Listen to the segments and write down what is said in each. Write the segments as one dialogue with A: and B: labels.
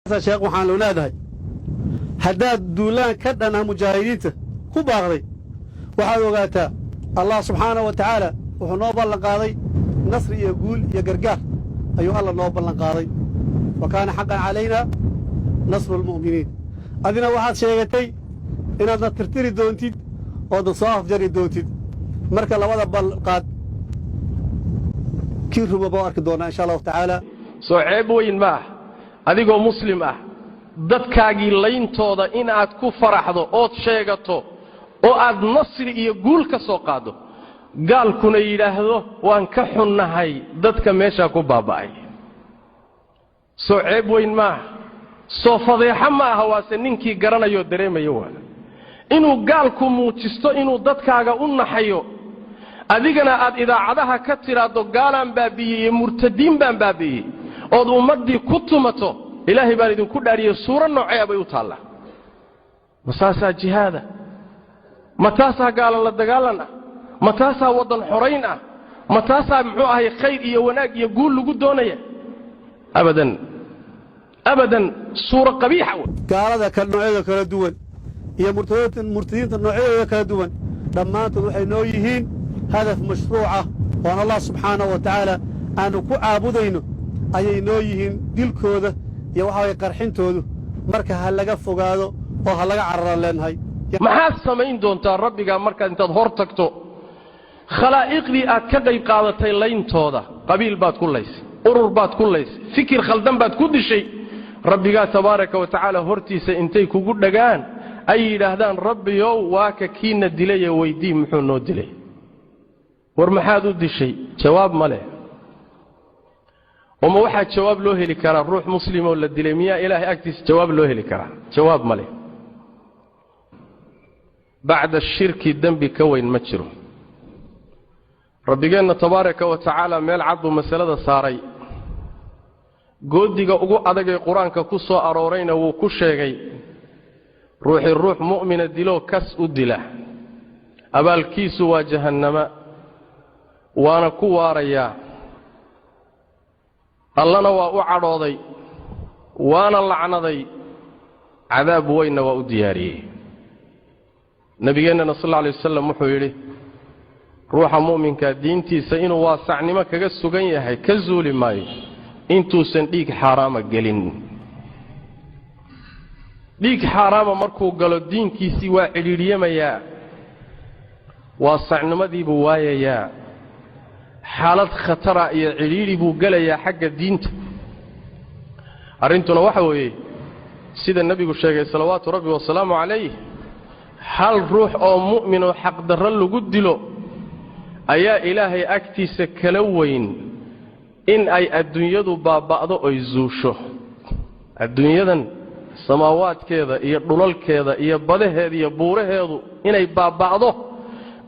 A: Xasan Sheekh, waxaanu leedahay, haddaad duulaan ka dhan ah mujaahidiinta ku baaqday, waxaad ogaataa Allah subxaana wa tacaala wuxuu noo ballan qaaday nasri iyo guul iyo gargaar ayuu Alla noo ballan qaaday. Wa kaana xaqan calaynaa nasru lmu'miniin. Adina waxaad sheegatay inaadna tirtiri doontid oodna soo afjari doontid. Marka labada ballanqaad kii ruma baa arki doonaa, insha Allahu tacaala.
B: Soo ceeb weyn ma ah, adigoo Muslim ah, dadkaagii layntooda inaad ku faraxdo ood sheegato oo aad nasri iyo guul ka soo qaaddo, gaalkuna yidhaahdo waan ka xunnahay dadka meeshaa ku baaba'ay? Soo ceeb weyn maaha? Soo fadeexo ma aha? Waase ninkii garanayoo dareemaya waa inuu gaalku muujisto inuu dadkaaga u naxayo, adigana aad idaacadaha ka tidhaahdo gaalaan baabi'iyey iyo murtadiin baan baabi'iyey, ood ummaddii ku tumato. Ilaahay baan idinku dhaariyey, suuro noocee bay u taallaa? Ma saasaa jihaada? Ma taasaa gaala la dagaalan ah? Ma taasaa waddan xorayn ah? Ma taasaa, muxuu ahay, khayr iyo wanaag iyo guul lagu doonaya? Abadan, abadan, suuro qabiixa wey.
A: Gaalada ka noocyada kala duwan iyo murtadiinta noocyadooda kala duwan, dhammaantood waxay noo yihiin hadaf mashruucah oon Allah subxaanahu wa tacaala aanu ku caabudayno ayay noo yihiin dilkooda iyo waxaa way qarxintoodu. Marka ha laga fogaado oo ha laga cararaan leenahay.
B: Maxaad samayn doontaa Rabbigaa markaad intaad hor tagto khalaa'iqdii aad ka qayb qaadatay layntooda? Qabiil baad ku laysay, urur baad ku laysay, fikir khaldan baad ku dishay. Rabbigaa tabaaraka wa tacaala hortiisa intay kugu dhagaan ay yidhaahdaan, "Rabbiyow, waa ka kiina dilaye, weydii muxuu noo dilay. War maxaad u dishay?" Jawaab ma leh. Oma waxaa jawaab loo heli karaa ruux muslimoo la dilay? Miyaa Ilaahay agtiisa jawaab loo heli karaa? Jawaab ma leh. Bacda shirki dembi ka weyn ma jiro. Rabbigeenna tabaaraka wa tacaala meel cad buu masalada saaray. Goodiga ugu adagee Qur-aanka ku soo aroorayna wuu ku sheegay: ruuxii ruux mu'mina diloo kas u dila, abaalkiisu waa jahannama, waana ku waarayaa. Allana waa u cadhooday, waana lacnaday, cadaab weynna waa u diyaariyey. Nebigeennana sal alla alay wasalam wuxuu yidhi, ruuxa mu'minka diintiisa inuu waasacnimo kaga sugan yahay ka zuuli maayo intuusan dhiig xaaraama gelin. Dhiig xaaraama markuu galo, diinkiisii waa cidhiidhyamayaa, waasacnimadiibuu waayayaa, xaalad khatara iyo cidhiidhi buu gelayaa xagga diinta. Arrintuna waxa weeye, sida nebigu sheegay salawaatu Rabbi wasalaamu calayh, hal ruux oo mu'minoo xaqdarro lagu dilo ayaa Ilaahay agtiisa kala weyn in ay adduunyadu baaba'do oy zuusho. Adduunyadan samaawaadkeeda iyo dhulalkeeda iyo badaheeda iyo buuraheedu inay baaba'do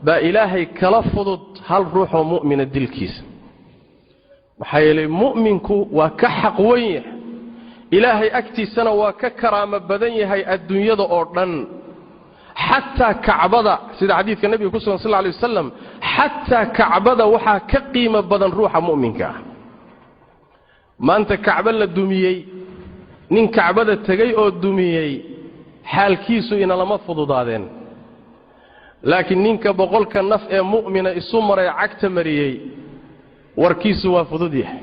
B: baa Ilaahay kala fudud hal ruuxoo mu'mina dilkiisa. Maxaa yeelay, mu'minku waa ka xaq weyn yahay, Ilaahay agtiisana waa ka karaamo badan yahay adduunyada oo dhan, xataa Kacbada. Sida xadiidka nebiga ku sugan sal lla alay wasalam, xataa Kacbada waxaa ka qiimo badan ruuxa mu'minka ah. Maanta Kacbo la dumiyey, nin Kacbada tegey oo dumiyey, xaalkiisu inalama fududaadeen. Laakiin ninka 100-ka naf ee mu'mina isu maray, cagta mariyey, warkiisu waa fudud yahay.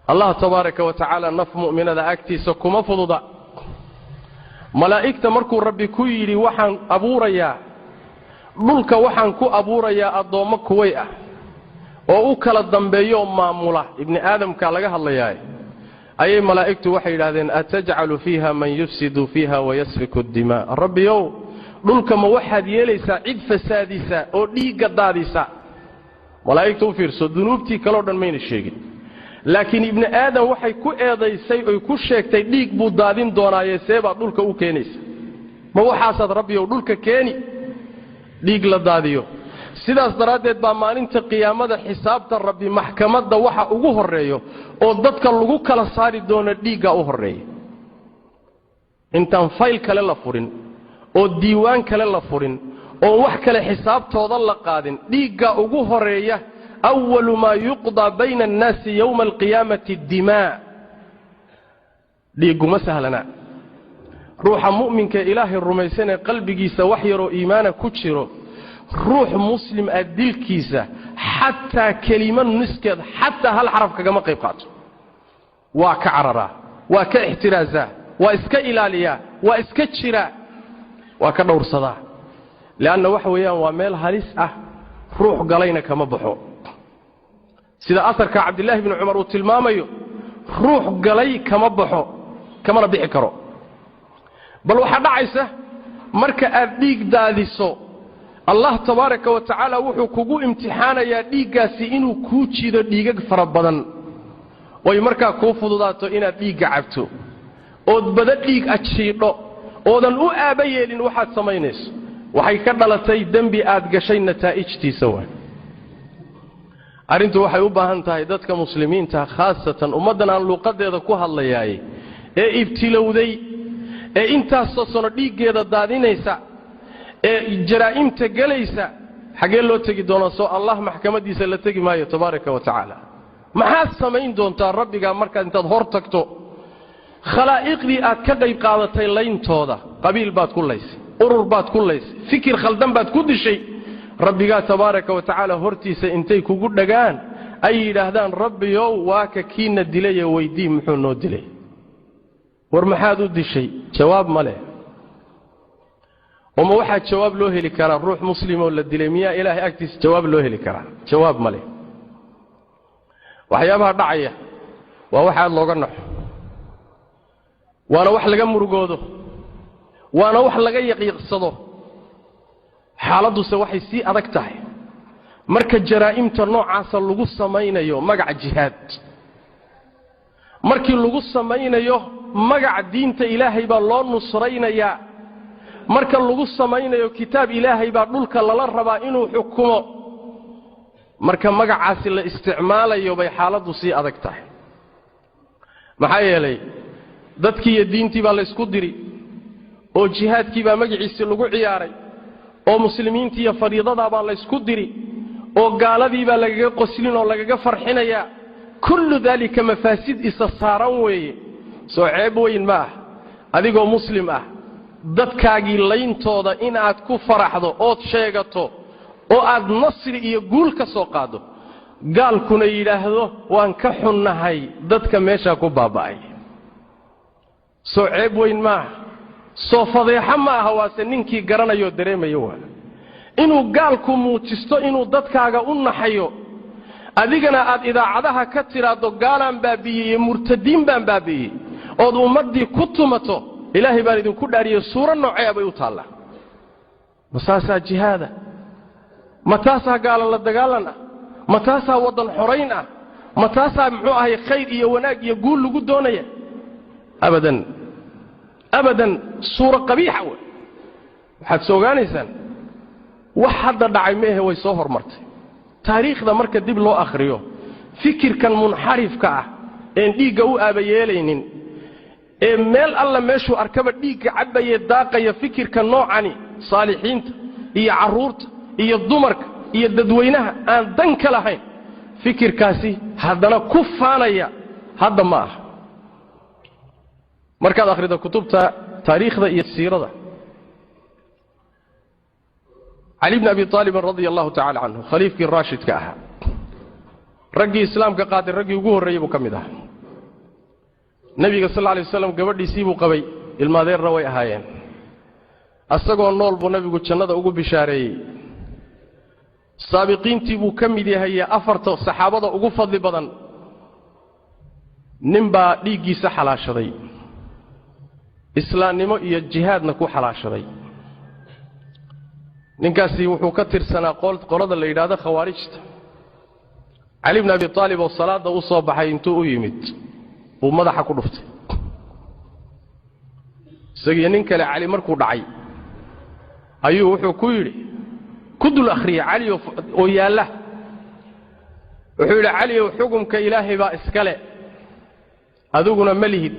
B: Allah tabaaraka wa tacaala naf mu'minada agtiisa kuma fududa. Malaa'igta markuu Rabbi ku yidhi, "Waxaan abuurayaa dhulka, waxaan ku abuurayaa addoommo kuway ah oo u kala dambeeyooo maamula," ibni aadamkaa laga hadlayaa, ayay malaa'igtu waxay yidhahdeen, "Atajcalu fiiha man yufsidu fiiha wayasfiku addimaa? Rabbiyow, dhulka ma waxaad yeelaysaa cid fasaadisa oo dhiigga daadisa?" Malaa'igta u fiirso, dunuubtii kaleo dhan mayna sheegin, laakiin ibni aadam waxay ku eedaysay oy ku sheegtay dhiig buu daadin doonaaye, see baad dhulka u keenaysa? Ma waxaasaad, Rabbiyow, dhulka keeni, dhiig la daadiyo? Sidaas daraaddeed baa maalinta qiyaamada xisaabta Rabbi, maxkamadda, waxa ugu horreeyo oo dadka lagu kala saari doono dhiiggaa u horreeya. Intaan fayl kale la furin oo diiwaan kale la furin oon wax kale xisaabtooda la qaadin, dhiiggaa ugu horreeya. Awalu maa yuqdaa bayna annaasi yowma alqiyaamati dimaa. Dhiigguma sahlana. Ruuxa mu'minka Ilaahay rumaysanee qalbigiisa wax yaroo iimaana ku jiro, ruux muslim ah dilkiisa xataa kelimo niskeed, xataa hal xaraf kagama qayb qaato. Waa ka cararaa, waa ka ixtiraasaa, waa iska ilaaliyaa, waa iska jiraa, waa ka dhowrsadaa. Leanna waxa weeyaan waa meel halis ah, ruux galayna kama baxo. Sida asarka Cabdillaahi bni Cumar uu tilmaamayo, ruux galay kama baxo, kamana bixi karo. Bal waxaa dhacaysa marka aad dhiig daadiso, Allah tabaaraka wa tacaala wuxuu kugu imtixaanayaa dhiiggaasi inuu kuu jiido dhiigag fara badan, oy markaa kuu fududaato inaad dhiigga cabto, ood bada dhiig ajiidho, oodan u aaba yeelin waxaad samaynayso. Waxay ka dhalatay dembi aad gashay nataa'ijtiisa waay. Arrintu waxay u baahan tahay dadka muslimiinta, khaasatan ummaddan aan luuqadeeda ku hadlayaay ee ibtilowday, ee intaasoo sano dhiiggeeda daadinaysa, ee jaraa'imta gelaysa, xaggee loo tegi doonaa? Soo Allah maxkamadiisa la tegi maayo tabaaraka wa tacaala. Maxaad samayn doontaa rabbigaa markaad intaad hor tagto khalaa'iqdii aad ka qayb qaadatay layntooda? Qabiil baad ku laysay, urur baad ku laysay, fikir khaldan baad ku dishay. Rabbigaa tabaaraka wa tacaala hortiisa intay kugu dhagaan ay yidhaahdaan, rabbiyow, waa ka kiina dilaye, weydii muxuu noo dilay, war maxaad u dishay? Jawaab ma leh. Oma waxaa jawaab loo heli karaa ruux muslimoo la dilay? Miyaa Ilaahay agtiisa jawaab loo heli karaa? Jawaab ma leh. Waxyaabaha dhacaya waa wax aad looga naxo, waana wax laga murugoodo, waana wax laga yaqiiqsado. Xaaladduse waxay sii adag tahay marka jaraa'imta noocaasa lagu samaynayo magaca jihaad, markii lagu samaynayo magac diinta Ilaahay baa loo nusraynayaa, marka lagu samaynayo kitaab Ilaahay baa dhulka lala rabaa inuu xukumo, marka magacaasi la isticmaalayo bay xaaladdu sii adag tahay. Maxaa yeelay dadkii iyo diintii baa laysku diri, oo jihaadkii baa magaciisii lagu ciyaaray, oo muslimiintii iyo fariidadaa baa laysku diri, oo gaaladii baa lagaga qoslin oo lagaga farxinayaa. Kullu daalika mafaasid isa saaran weeye. Soo ceeb weyn ma ah adigoo muslim ah dadkaagii layntooda inaad ku faraxdo ood sheegato oo aad nasri iyo guul ka soo qaaddo, gaalkuna yidhaahdo waan ka xunnahay dadka meeshaa ku baaba'ay? Soo ceeb weyn ma aha? Soo fadeexo ma aha? Waase ninkii garanayoo dareemayo waa inuu gaalku muujisto inuu dadkaaga u naxayo, adigana aad idaacadaha ka tidhaahdo gaalaan baabi'iyey iyo murtadiin baan baabi'iyey, ood ummaddii ku tumato. Ilaahay baan idinku dhaariyey, suuro noocee bay u taallaa? Ma saasaa jihaada? Ma taasaa gaala la dagaalan ah? Ma taasaa waddan xorayn ah? Ma taasaa muxuu ahay khayr iyo wanaag iyo guul lagu doonaya? Abadan, abadan, suuro qabiixa wey. Waxaad soo ogaanaysaan wax hadda dhacay ma ahe, way soo hormartay taariikhda. Marka dib loo akhriyo, fikirkan munxarifka ah een dhiigga u aabayeelaynin, ee meel alla meeshuu arkaba dhiigga cabbaye daaqaya, fikirka noocani saalixiinta iyo carruurta iyo dumarka iyo dadweynaha aan dan ka lahayn, fikirkaasi haddana ku faanaya hadda ma aha. Markaad akhrido kutubta taariikhda iyo siirada, Cali bni Abi Aalibin radia allahu tacala canhu, khaliifkii raashidka ahaa, raggii islaamka qaatay raggii ugu horreeyey buu ka mid ahaa. Nebiga sal lla lay waslam gabadhiisii buu qabay, ilmaadeerna way ahaayeen. Asagoo nool buu nabigu jannada ugu bishaareeyey. Saabiqiintii buu ka mid yahay ee afarta saxaabada ugu fadli badan. Nin baa dhiiggiisa xalaashaday, islaamnimo iyo jihaadna ku xalaashaday. Ninkaasi wuxuu ka tirsanaa qolada la yidhaahdo khawaarijta. Cali bni Abi Aalib oo salaadda u soo baxay intuu u yimid buu madaxa ku dhuftay, isagiyo nin kale. Cali markuu dhacay ayuu wuxuu ku yidhi, ku dul akhriyey Cali oo yaalla, wuxuu yidhi, Caliow, xukumka Ilaahay baa iskale, adiguna ma lihid,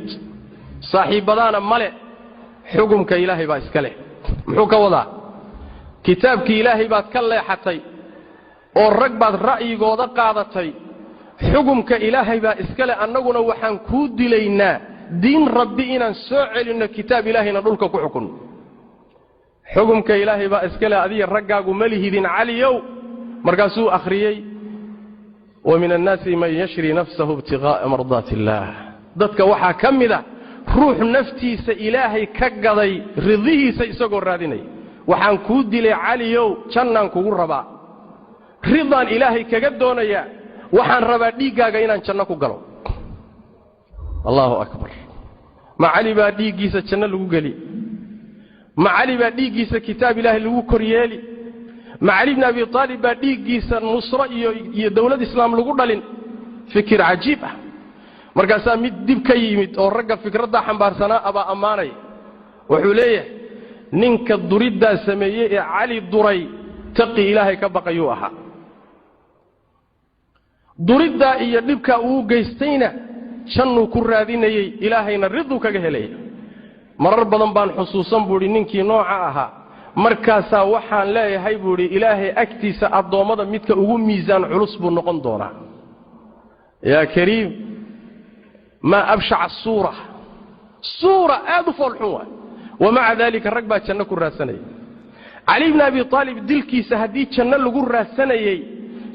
B: saaxiibbadaana male, xukumka Ilaahay baa iska leh. Muxuu ka wadaa? Kitaabkii Ilaahay baad ka leexatay oo rag baad ra'yigooda qaadatay, xukumka Ilaahay baa iska leh, annaguna waxaan kuu dilaynaa Diin Rabbi inaan soo celinno, kitaab Ilaahayna dhulka ku xukunno. Xukumka Ilaahay baa iskale, adiga raggaagu ma lihidin, Caliyow. Markaasuu akhriyey: "Wa min annaasi man yashri nafsahu ibtiqaa'a mardaati illaah." Dadka waxaa ka mid a ruux naftiisa Ilaahay ka gaday ridihiisa isagoo raadinaya. Waxaan kuu dilay, Caliyow, jannaan kugu rabaa, ridaan Ilaahay kaga doonayaa, waxaan rabaa dhiiggaaga inaan janno ku galo. Allahu akbar! Ma Cali baa dhiiggiisa janno lagu geli? Ma Cali baa dhiiggiisa kitaab Ilaahay lagu koryeeli? Ma Cali bni Abi Aalib baa dhiiggiisa nusro iyo dowlad Islaam lagu dhalin? Fikir cajiib ah. Markaasaa mid dib ka yimid oo ragga fikraddaa xambaarsanaa abaa ammaanaya. Wuxuu leeyahay: ninka duriddaa sameeyey ee Cali duray taqi Ilaahay ka baqayuu ahaa, duriddaa iyo dhibkaa uu geystayna jannuu ku raadinayey, Ilaahayna riduu kaga helaya. Marar badan baan xusuusan, buu idhi, ninkii nooca ahaa. Markaasaa waxaan leeyahay, buu idhi, Ilaahay agtiisa addoommada midka ugu miisaan culus buu noqon doonaa. Yaa kariim, maa abshaca suura, suura aad u foolxun waay. Wamaca daalika rag baa janno ku raadsanaya. Cali bni Abi Aalib dilkiisa haddii janno lagu raadsanayey,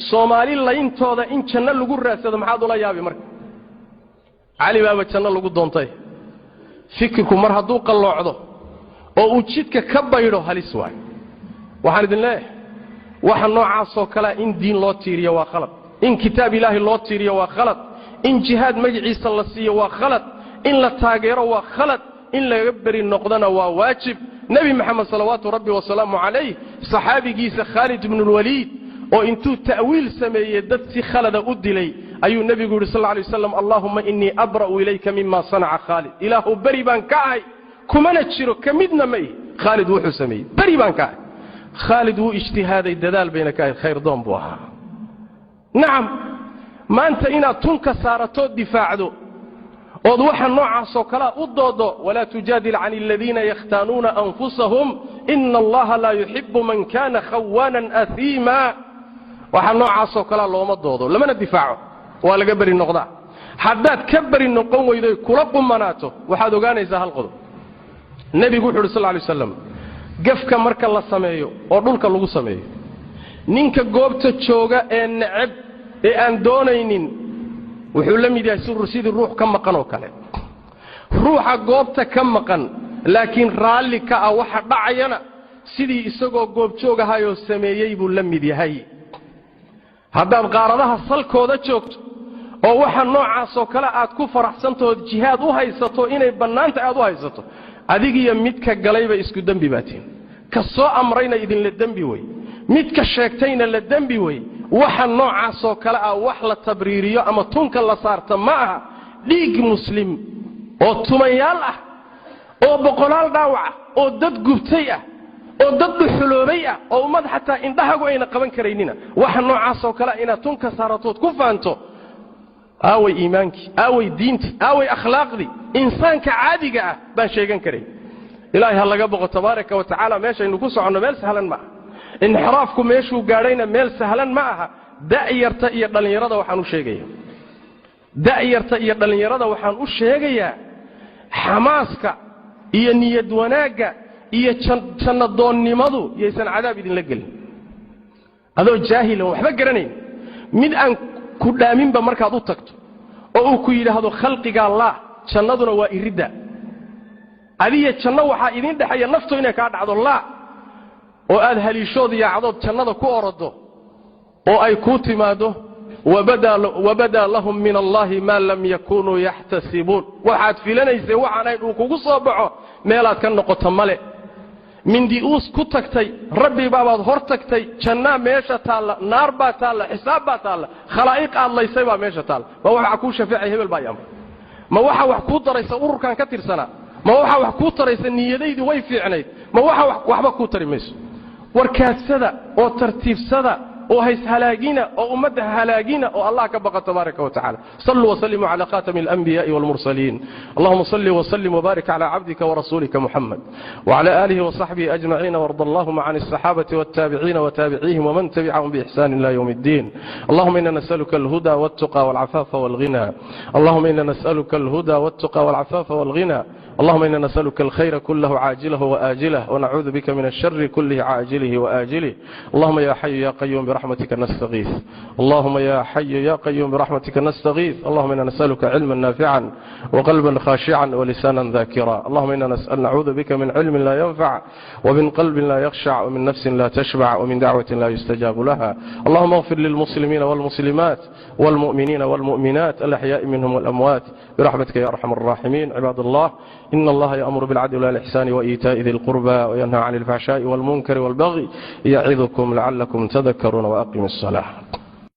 B: Soomaali layntooda in janno lagu raadsado maxaad ula yaabi? Marka Cali baaba janno lagu doontay. Fikirku mar hadduu qalloocdo oo uu jidka ka baydho, halis waay. Waxaan idin leeyahay, waxa noocaasoo kalea in diin loo tiiriyo waa khalad, in kitaab Ilaahay loo tiiriyo waa khalad, in jihaad magaciisa la siiyo waa khalad, in la taageero waa khalad, in laga beri noqdona waa waajib. Nebi Maxamed salawaatu Rabbi wasalaamu calayh saxaabigiisa Khaalid ibnulwaliid oo intuu ta'wiil sameeyey dad si khalada u dilay ayuu nebigu yidhi sal lay waslam: "Allaahuma innii abra'u ilayka mima sanaca Khaalid." Ilaahu, beri baan ka ahay, kumana jiro, ka midna ma ihi Khaalid wuxuu sameeyey, beri baan ka ahay. Khaalid wuu ijtihaaday, dadaal bayna ka ahayd, khayrdoon buu ahaa. Nacam, maanta inaad tunka saaratood difaacdo ood waxa noocaasoo kalea u doodo, "Walaa tujaadil can aladiina yakhtaanuuna anfusahum, ina Allaha laa yuxibu man kana khawaanan ahiima." Waxa noocaasoo kalea looma doodo, lamana difaaco, waa laga beri noqdaa. Haddaad ka beri noqon weydoy kula qumanaato, waxaad ogaanaysaa hal qodob. Nebigu wuxu uhi sal lay slam: gafka marka la sameeyo oo dhulka lagu sameeyo, ninka goobta jooga ee neceb ee aan doonaynin wuxuu la mid yahay sidii ruux ka maqan oo kale. Ruuxa goobta ka maqan laakiin raalli ka ah waxa dhacayana, sidii isagoo goobjoog ahayoo sameeyey buu la mid yahay. Haddaad qaaradaha salkooda joogto oo waxa noocaasoo kale aad ku faraxsantahood jihaad u haysato, inay bannaanta aad u haysato, adigiyo midka galayba isku dembi baa tihin. Ka soo amrayna idinla dembi wey, midka sheegtayna la dembi wey. Waxa noocaasoo kale ah wax la tabriiriyo ama tunka la saarta ma aha. Dhiig muslim oo tumayaal ah oo boqolaal dhaawac ah oo dad gubtay ah oo dad dhuxuloobay ah oo ummad xataa indhahagu ayna qaban karaynina, waxa noocaasoo kale inaad tunka saaratood ku faanto, aaway iimaankii? Aaway diintii? Aaway akhlaaqdii insaanka caadiga ah baan sheegan karayn? Ilaahay ha laga boqo tabaaraka wa tacaala. Meeshaynu ku soconno meel sahlan ma aha, inxiraafku meeshuu gaadhayna meel sahlan ma aha. Da'yarta iyo dhallinyarada waxaan u sheegaya, da'yarta iyo dhallinyarada waxaan u sheegayaa, xamaaska iyo niyad wanaagga iyo jannadoonnimadu yaysan cadaab idinla gelin. Adoo jaahilan, waxba garanayn, mid aan ku dhaaminba markaad u tagto oo uu ku yidhaahdo khalqigaa laa, jannaduna waa iridda, adiya janno waxaa idiin dhexeeya naftu inay kaa dhacdo laa, oo aad haliishood yaacdood jannada ku orodo oo ay kuu timaaddo "Wabadaa lahum min Allahi maa lam yakunuu yaxtasibuun", waxaad filanaysay waxaanayn uu kugu soo baxo, meelaad ka noqoto male. Mindi uus ku tagtay, Rabbi baabaad hor tagtay, jannaa meesha taalla, naar baa taalla, xisaab baa taalla, khalaa'iq aad laysay baa meesha taalla. Ma waxaa kuu shafeecay hebel baa yaamray? Ma waxa wax kuu daraysa ururkan ka tirsanaa? Ma waxaa wax kuu taraysa niyadaydu way fiicnayd? Ma waxa waxba kuu tari mayso. Warkaadsada oo tartiibsada. Oo hayshalaagina oo ummadda halaagina oo Allah ka baqa tabaaraka wa tacaala. Saluu wasallimuu cala khatami alanbiyaai walmursaliin. Allahuma salli wasallim wbaarik cala cabdika warasuulika muxamed wcala aalihi wasaxbihi ajmaciin, warda allahuma can alsaxaabati waltaabiciina wataabiciihim waman tabicahum biixsani ila ywm اddiin. Allahuma ina nasaluka alhuda waltuqa walcafaafa walghina. Allahuma ina nasaluka alhuda waltuqa walcafaafa walghina. اللهم إنا نسألك الخير كله عاجله وآجله، ونعوذ بك من الشر كله عاجله وآجله. اللهم يا حي يا قيوم برحمتك نستغيث. اللهم يا حي يا قيوم برحمتك نستغيث. اللهم إنا نسألك علما نافعا وقلبا خاشعا ولسانا ذاكرا. اللهم إنا نسأل نعوذ بك من علم لا ينفع، ومن قلب لا يخشع، ومن نفس لا تشبع، ومن دعوة لا يستجاب لها. اللهم اغفر للمسلمين والمسلمات والمؤمنين والمؤمنات الأحياء منهم والأموات برحمتك يا أرحم الراحمين. عباد الله، إن الله يأمر بالعدل والإحسان وإيتاء ذي القربى وينهى عن الفحشاء والمنكر والبغي يعظكم لعلكم تذكرون، وأقم الصلاة.